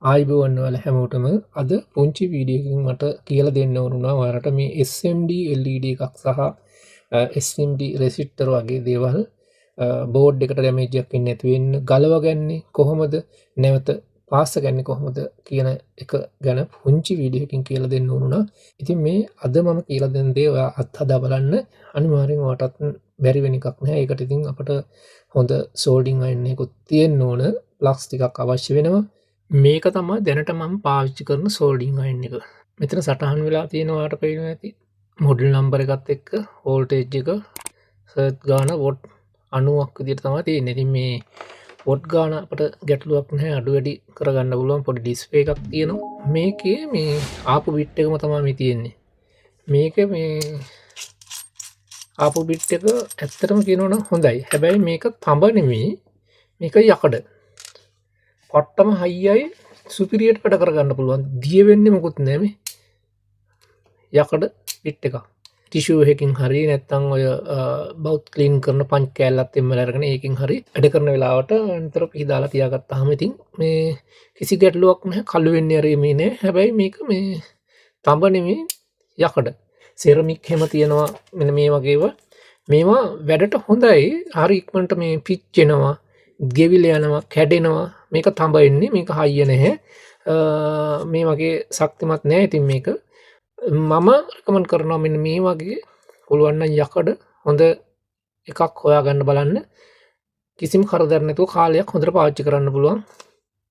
ආයුබෝවන් ඔයාලා හැමෝටම අද පුංචි වීඩියෝ එකකින් මට කියලා දෙන්න ඕන වුණා ඔයාලට මේ SMD LED එකක් සහ SMD resistor වගේ දේවල් බෝඩ් එකට ඩැමේජ් එකක් වෙන්නේ නැති වෙන්න ගලවගන්නේ කොහොමද, නැවත පාස්ස ගන්නේ කොහොමද කියන එක ගැන පුංචි වීඩියෝ එකකින් කියලා දෙන්න ඕන වුණා. ඉතින් මේ අද මම කියලා දෙන දේ ඔයා අත්හදා බලන්න අනිවාර්යෙන් ඔයාටත් බැරි වෙන එකක් නෑ. ඒකට ඉතින් අපට හොඳ සෝල්ඩින් අයන් එකකුත් තියෙන්න ඕන, ප්ලග්ස් ටිකක් අවශ්‍ය වෙනවා. මේක තමයි දැනට මම පාවිච්චි කරන සෝල්ඩින් අයන් එක. මෙතන සටහන් වෙලා තියෙන ඔයාලට පේනවා ඇති මොඩල් නම්බර් එකත් එක්ක වෝල්ටේජ් එක සර්ච් ගාන what 90ක් විදිහට තමයි තියෙන්නේ. ඉතින් මේ what ගාන අපට ගැටලුවක් නැහැ, අඩු වැඩි කරගන්න පුළුවන් පොඩි ඩිස්ප්ලේ එකක් තියෙනවා. මේකේ මේ ආපු බිට් එකම තමයි මේ තියෙන්නේ. මේක මේ ආපු බිට් එක ඇත්තටම කියනවා නම් හොඳයි. හැබැයි මේක තඹ නෙමෙයි, මේක යකඩ. පට්ටම හයියයි, සුපිරියට වැඩ කරගන්න පුළුවන්. දිය වෙන්නේ මොකුත් නෑ මේ යකඩ බිට් එකක්. ටිෂු එකකින් හරි නැත්නම් ඔය බවුත් ක්ලීන් කරන පංච් කෑල්ලත් එම්මල අරගෙන ඒකෙන් හරි වැඩ කරන වෙලාවට නිතර පිහදාලා තියාගත්තාම ඉතින් මේ කිසි ගැටලුවක් නැහැ, කළු වෙන්නේ අර මේ නෑ. හැබැයි මේක මේ තඹ නෙමෙයි යකඩ. සෙරමික් හැම තියෙනවා මෙන්න මේ වගේ ඒවා. මේවා වැඩට හොඳයි, හරි ඉක්මනට මේ පිච්චෙනවා, ගෙවිල යනවා, කැඩෙනවා. මේක තඹ එන්නේ, මේක හයිය නැහැ. මේ වගේ ශක්තිමත් නෑ. ඉතින් මේක මම රෙකමන්ඩ් කරනවා මෙන්න මේ වගේ පුළුවන් නම් යකඩ හොඳ එකක් හොයාගන්න බලන්න. කිසිම කරදර නැතුව කාලයක් හොඳට පාවිච්චි කරන්න පුළුවන්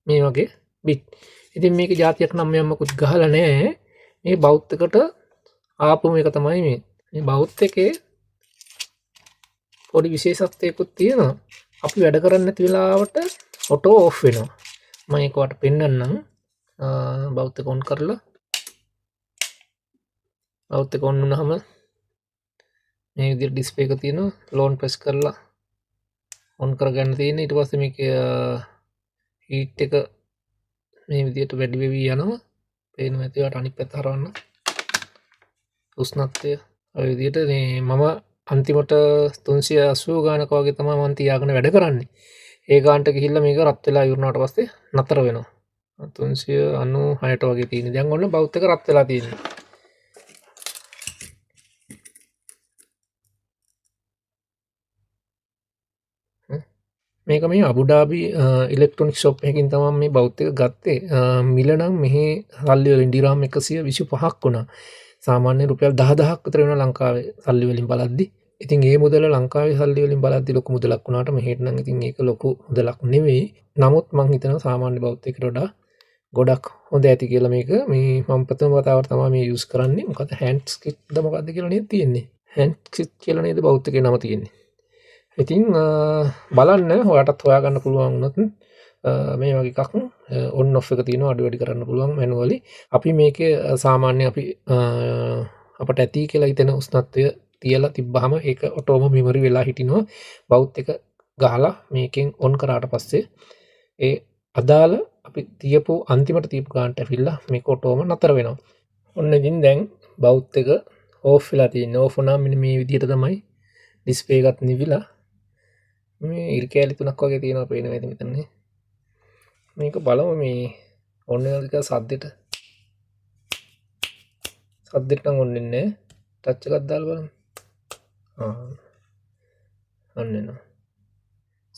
මේ වගේ බිට්. ඉතින් මේක જાතියක් නම් මම මොකුත් ගහලා නෑ. මේ බවුත් එකට ආපුම එක තමයි මේ. මේ බවුත් එකේ පොඩි විශේෂත්වයකුත් තියෙනවා. අපි වැඩ කරන්නේ නැති වෙලාවට ඔටෝ ඔෆ් වෙනවා. මම ඒක ඔයාලට පෙන්නන්නම්. බවුත් එක ඔන් කරලා බවුත් එක ඔන් වුණාම මේ විදිහට ඩිස්ප්ලේ එක තියෙනවා. ලෝන් ප්‍රෙස් කරලා ඔන් කරගන්න තියෙන්නේ. ඊට පස්සේ මේකේ හීට් එක මේ විදිහට වැඩි වෙවි යනවා. පේනවා ඇති ඔයාලට අනිත් පැත්ත හරවන්න. උෂ්ණත්වය ඔය විදිහට මේ මම අන්තිමට තුන්සිය අසූ ගානක වගේ තමයි මං තියාගෙන වැඩ කරන්නේ. ඒ ගානට ගිහිල්ලා මේක රත් වෙලා ඉවරනාට පස්සේ නතර වෙනවා. තුන්සිය අනූ හයට වගේ තියෙන්නේ. දැන් ඔන්න බවුත් එක රත් වෙලා තියෙන්නේ. මේක මේ අබුඩාබි ඉලෙක්ට්‍රොනික ෂොප් එකකින් තමයි මේ බවුත් එක ගත්තේ. මිල නම් මෙහි සල්ලි වලින් ඩිරාම් එකසිය විසිපහක් වුණා. සාමාන්‍ය රුපියල් දහදහක් විතර වෙනවා ලංකාවේ සල්ලි වලින් බලද්දි. ඉතින් ඒ මුදල ලංකාවේ සල්ලි වලින් බලද්දි ලොකු මුදලක් වුණාට මෙහෙට නම් ඉතින් ඒක ලොකු මුදලක් නෙවෙයි. නමුත් මං හිතනවා සාමාන්‍ය බවුත් එකට වඩා ගොඩක් හොඳ ඇති කියලා මේක. මේ මං ප්‍රථම වතාවට තමයි මේ යූස් කරන්නේ. මොකද හෑන්ඩ් ස්කිට් ද මොකද්ද කියලා නේද තියෙන්නේ. හෑන්ඩ් ස්කිට් කියලා නේද බවුත් එකේ නම තියෙන්නේ. ඉතින් බලන්න ඔයාටත් හොයාගන්න පුළුවන් වුණොත් මේ වගේ එකක් ඔන් ඔෆ් එක තියෙනවා, අඩු වැඩි කරන්න පුළුවන් මැනුවලි. අපි මේකේ සාමාන්‍ය අපට ඇති කියලා හිතෙන උෂ්ණත්වය තියලා තිබ්බහම ඒක ඔටෝම මෙමරි වෙලා හිටිනවා. බවුත් එක ගහලා මේකෙන් ඔන් කරාට පස්සේ ඒ අදාළ අපි අන්තිමට තියපු ගානට ඇවිල්ලා මේක ඔටෝම නතර වෙනවා. ඔන්න ඉතින් දැන් බවුත් එක ඕෆ් වෙලා තියෙන්නේ. ඕෆ් වුණාම මෙන්න මේ විදිහට තමයි ඩිස්ප්ලේ එකත් නිවිලා මේ ඉරි කෑලි තුනක් වගේ තියෙනවා පේනවා ඇති මෙතනනේ. මේක බලමු මේ ඔන් වෙනවද කියලා සද්දෙට. සද්දෙට නම් ඔන් වෙන්නේ නෑ. ටච් එකක් දාලා බලමු. ඔන් වෙනවා.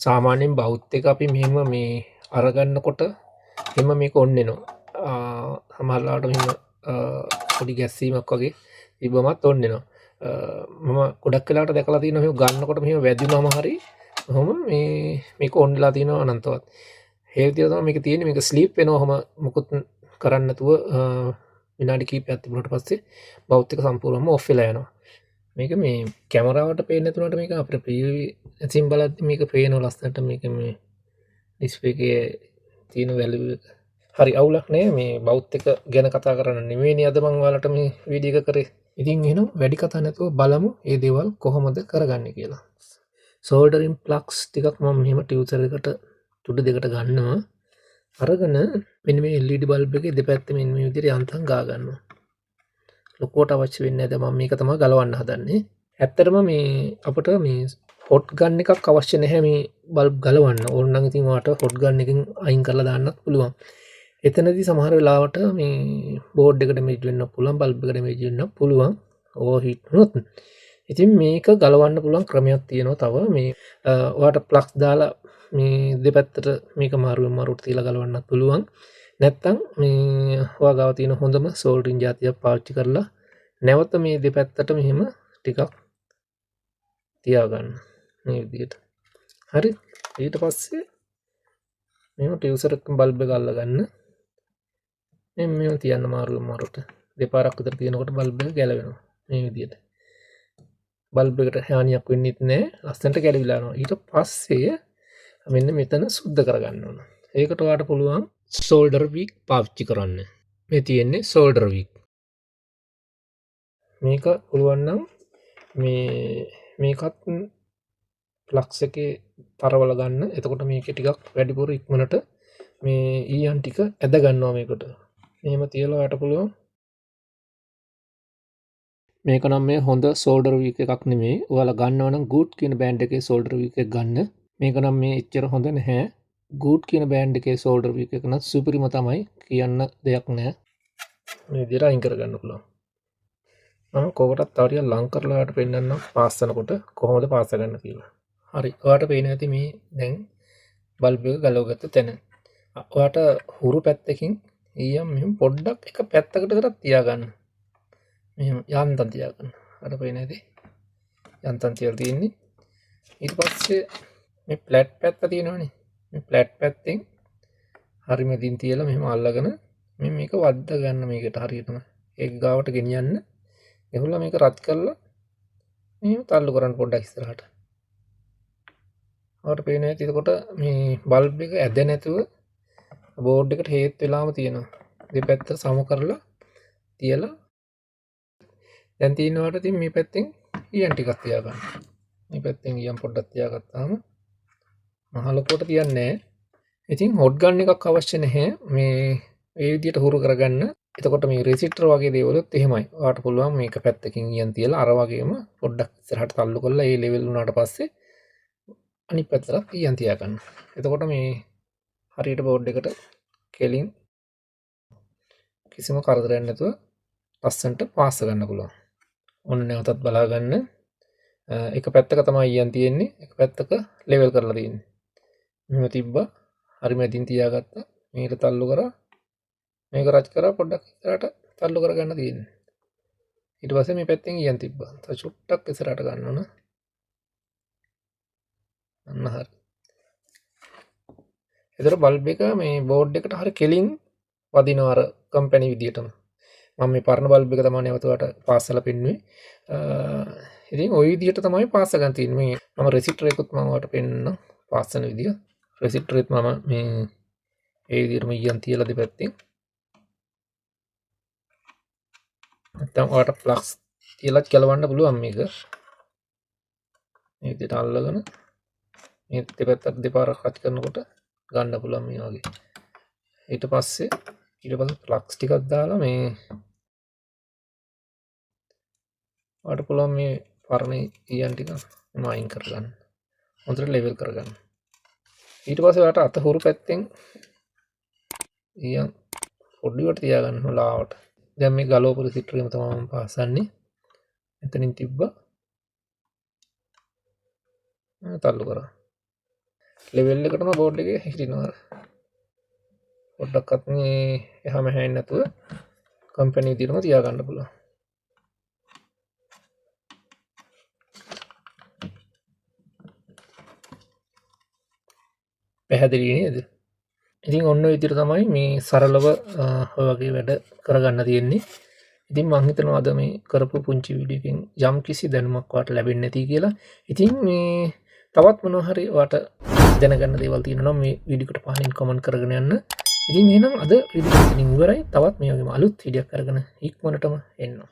සාමාන්‍යයෙන් බවුත් එක අපි මෙහෙම මේ අරගන්නකොට එහෙම මේක ඔන් වෙනවා. සමහර ලාවට මෙහෙම පොඩි ගැස්සීමක් වගේ තිබ්බමත් ඔන් වෙනවා. මම ගොඩක් වෙලාවට දැකලා තියෙනවා මෙහෙම ගන්නකොට මෙහෙම වැදුනම හරි ඔහොම මේක ඔන් වෙලා තියෙනවා අනන්තවත්. ඒ විදිහට තමයි මේක තියෙන්නේ. මේක ස්ලීප් වෙනවා ඔහොම මොකුත් කරන්නේ නැතුව විනාඩි කිහිපයක් තිබුණාට පස්සේ බවුත් එක සම්පූර්ණයෙන්ම ඔෆ් වෙලා යනවා. මේක මේ කැමරාවට පේන්නේ නැතුණාට මේක අපිට ප්‍රීවි ඇසින් බලද්දි මේක පේනවා ලස්සනට. මේක මේ ඩිස්ප්ලේ එකේ තියෙන වැලියු එක. හරි අවුලක් නෑ. මේ බවුත් එක ගැන කතා කරන්න නෙමෙයිනේ අද මං ඔයාලට මේ වීඩියෝ එක කරේ. ඉතින් එහෙනම් වැඩි කතා නැතුව බලමු මේ දේවල් කොහොමද කරගන්නේ කියලා. සෝල්ඩරින් ප්ලග්ස් ටිකක් මම මෙහෙම ටියුසර් එකට තුඩු දෙකට ගන්නවා. අරගෙන මෙන්න මේ LED bulb එකේ දෙපැත්තේ මෙන්න මේ විදිහට යන්තම් ගා ගන්නවා. ලොකුවට අවශ්‍ය වෙන්නේ නැහැ. දැන් මම මේක තමයි ගලවන්න හදන්නේ. ඇත්තටම මේ අපට මේ හොට් ගන් එකක් අවශ්‍ය නැහැ මේ බල්බ් ගලවන්න. ඕන නම් ඉතින් ඔයාට හොට් ගන් එකෙන් අයින් කරලා දාන්නත් පුළුවන්. එතනදී සමහර වෙලාවට මේ බෝඩ් එක ඩැමේජ් වෙන්න පුළුවන්, බල්බ් එක ඩැමේජ් වෙන්න පුළුවන් ඕවර් හීට් වුණොත්. ඉතින් මේක ගලවන්න පුළුවන් ක්‍රමයක් තියෙනවා තව. මේ ඔයාට ප්ලග්ස් දාලා මේ දෙපැත්තට මේක මාරුවෙන් මාරුවට තියලා ගලවන්නත් පුළුවන්. නැත්තම් මේ ඔයා ගාව තියෙන හොඳම සෝල්ඩරින් ජාතියක් පාවිච්චි කරලා නැවත මේ දෙපැත්තට මෙහෙම ටිකක් තියාගන්න මේ විදිහට. හරි. ඊට පස්සේ මෙහෙම ටියුසර් එකකින් බල්බ් එක අල්ලගන්න. මෙහෙම තියන්න මාරුවෙන් මාරුවට. දෙපාරක් විතර තියනකොට බල්බ් එක ගැලවෙනවා මේ විදිහට. බල්බ් එකට හානියක් වෙන්නෙත් නෑ, ලස්සනට ගැලවිලා යනවා. ඊට පස්සේ මෙන්න මෙතන සුද්ධ කරගන්න ඕන. ඒකට ඔයාට පුළුවන් සෝල්ඩර් වීක් පාවිච්චි කරන්න. මේ තියෙන්නේ සෝල්ඩර් වීක්. මේක පුළුවන් නම් මේකත් ෆ්ලක්ස් එකේ තරවල ගන්න. එතකොට මේකේ ටිකක් වැඩිපුර ඉක්මනට මේ ඊයන් ටික ඇද ගන්නවා මේකට. මෙහෙම තියලා ඔයාට පුළුවන්. මේක නම් මේ හොඳ සෝල්ඩර් වීක් එකක් නෙමෙයි. ඔයාලා ගන්නවා නම් ගුඩ් කියන බ්‍රෑන්ඩ් එකේ සෝල්ඩර් වීක් එක ගන්න. මේක නම් මේ එච්චර හොඳ නැහැ. ගුඩ් කියන බ්‍රෑන්ඩ් එකේ සෝල්ඩර් වීක් එක නම් සුපිරිම තමයි, කියන්න දෙයක් නෑ. මේ විදිහට අයින් කරගන්න පුළුවන්. මම කෝකටත් තව ටිකක් ලං කරලා ඔයාලට පෙන්නන්නම් පාස්සනකොට කොහොමද පාස්ස ගන්න කියලා. හරි, ඔයාලට පේනවා ඇති මේ දැන් බල්බ් එක ගලවගත්ත තැන. ඔයාට හුරු පැත්තකින් ඊයම් මෙහෙම පොඩ්ඩක් එක පැත්තකට විතරක් තියාගන්න. මෙහෙම යන්තම් තියාගන්න. අර පේනවා ඇති යන්තම් තියලා තියෙන්නේ. ඊට පස්සේ මේ ෆ්ලැට් පැත්ත තියෙනවනේ. මේ ෆ්ලැට් පැත්තෙන් හරි මැදින් තියලා මෙහෙම අල්ලගෙන මේක වද්ද ගන්න මේකට හරියටම ඒක ගාවට ගෙනියන්න. එහුලා මේක රත් කරලා මෙහෙම තල්ලු කරන්න පොඩ්ඩක් ඉස්සරහට. ඔයාලට පේනවා ඇති එතකොට මේ බල්බ් එක ඇද නැතුව බෝඩ් එකට හේත් වෙලාම තියෙනවා. දෙපැත්ත සම කරලා තියලා දැන් තියෙනවට ඉතින් මේ පැත්තෙන් ඊයන් ටිකක් තියාගන්න. මේ පැත්තෙන් ඊයන් පොඩ්ඩක් තියාගත්තාම මහ ලොකුවට තියන්නේ නෑ. ඉතින් හොට් ගන් එකක් අවශ්‍ය නැහැ මේ ඒ විදියට හුරු කරගන්න. එතකොට මේ රෙසිස්ටර් වගේ දේවලුත් එහෙමයි. ඔයාලට පුළුවන් මේක පැත්තකින් ඊයන් තියලා අර වගේම පොඩ්ඩක් ඉස්සරහට තල්ලු කරලා ඒ ලෙවල් වුණාට පස්සේ අනිත් පැත්තට ඊයන් තියාගන්න. එතකොට මේ හරියට බෝඩ් එකට කෙලින් කිසිම කරදරයක් නැතුව ලස්සනට පාස්ස ගන්න පුළුවන්. ඔන්න නැවතත් බලා ගන්න. එක පැත්තක තමයි ඊයන් තියෙන්නේ, එක පැත්තක ලෙවල් කරලා තියෙන්නේ. මෙහෙම තිබ්බා, හරි මැදින් තියාගත්තා, මේක තල්ලු කරා, මේක රච් කරා, පොඩ්ඩක් ඉස්සරහට තල්ලු කරගන්න තියෙන්නේ. ඊට පස්සේ මේ පැත්තෙන් ඊයන් තිබ්බා. තව චුට්ටක් ඉස්සරහට ගන්න ඕන. අන්න හරි. එතකොට බල්බ් එක මේ බෝඩ් එකට හරි කෙලින් වදිනවා අර කම්පැනි විදියටම. මම මේ පරණ බල්බ් එක තමයි නැවත ඔයාලට පාස්සලා පෙන්නුවේ. ඉතින් ওই විදියට තමයි පාස්ස ගන්න තියෙන්නේ. මේ මම රෙසිස්ටර් එකකුත් මම ඔයාලට පෙන්නන්නම් පාස්සන විදිය. රෙසිස්ටර් එකත් මම මේ ඒ විදියටම ඊයන් තියලා දෙපැත්තෙන්. නැත්තම් ඔයාලට ෆ්ලක්ස් තියලත් ගලවන්න පුළුවන් මේක. මේ විදියට අල්ලගෙන මේ දෙපැත්තට දෙපාරක් රච් කරනකොට ගන්න පුළුවන් මේ වගේ. ඊට පස්සේ ෆ්ලක්ස් ටිකක් දාලා මේ ඔයාලට පුළුවන් මේ පරණ ඊයන් ටික මම අයින් කරගන්න. හොඳට ලෙවල් කරගන්න. ඊට පස්සේ ඔයාලට අත හුරු පැත්තෙන් ඊයන් පොඩ්ඩිවට තියාගන්න ලාවට. දැන් මේ ගලවපු රෙසිස්ටර් එකම තමයි මම පාසන්නේ. එතනින් තිබ්බා. තල්ලු කරා. ලෙවල් එකටම බෝඩ් එකේ හිටිනවා. පොඩ්ඩක්වත් මේ එහා මෙහා එන්නේ නැතුව කම්පැනි විදිහටම තියාගන්න පුළුවන්. පැහැදිලි නේද? ඉතින් ඔන්න ඔය විදිහට තමයි මේ සරලව ඔය වගේ වැඩ කරගන්න තියෙන්නේ. ඉතින් මං හිතනවා අද මේ කරපු පුංචි වීඩියෝ එකෙන් යම් කිසි දැනුමක් ඔයාලට ලැබෙන්නේ නැති කියලා. ඉතින් මේ තවත් මොනවා හරි ඔයාලට දැනගන්න දේවල් තියෙනවා නම් මේ වීඩියෝ එකට පහලින් කමෙන්ට් කරගෙන යන්න. ඉතින් එහෙනම් අද වීඩියෝ එක ඉතින් ඉවරයි. තවත් මේ වගේම අලුත් වීඩියෝ එකක් අරගෙන ඉක්මනටම එන්නම්.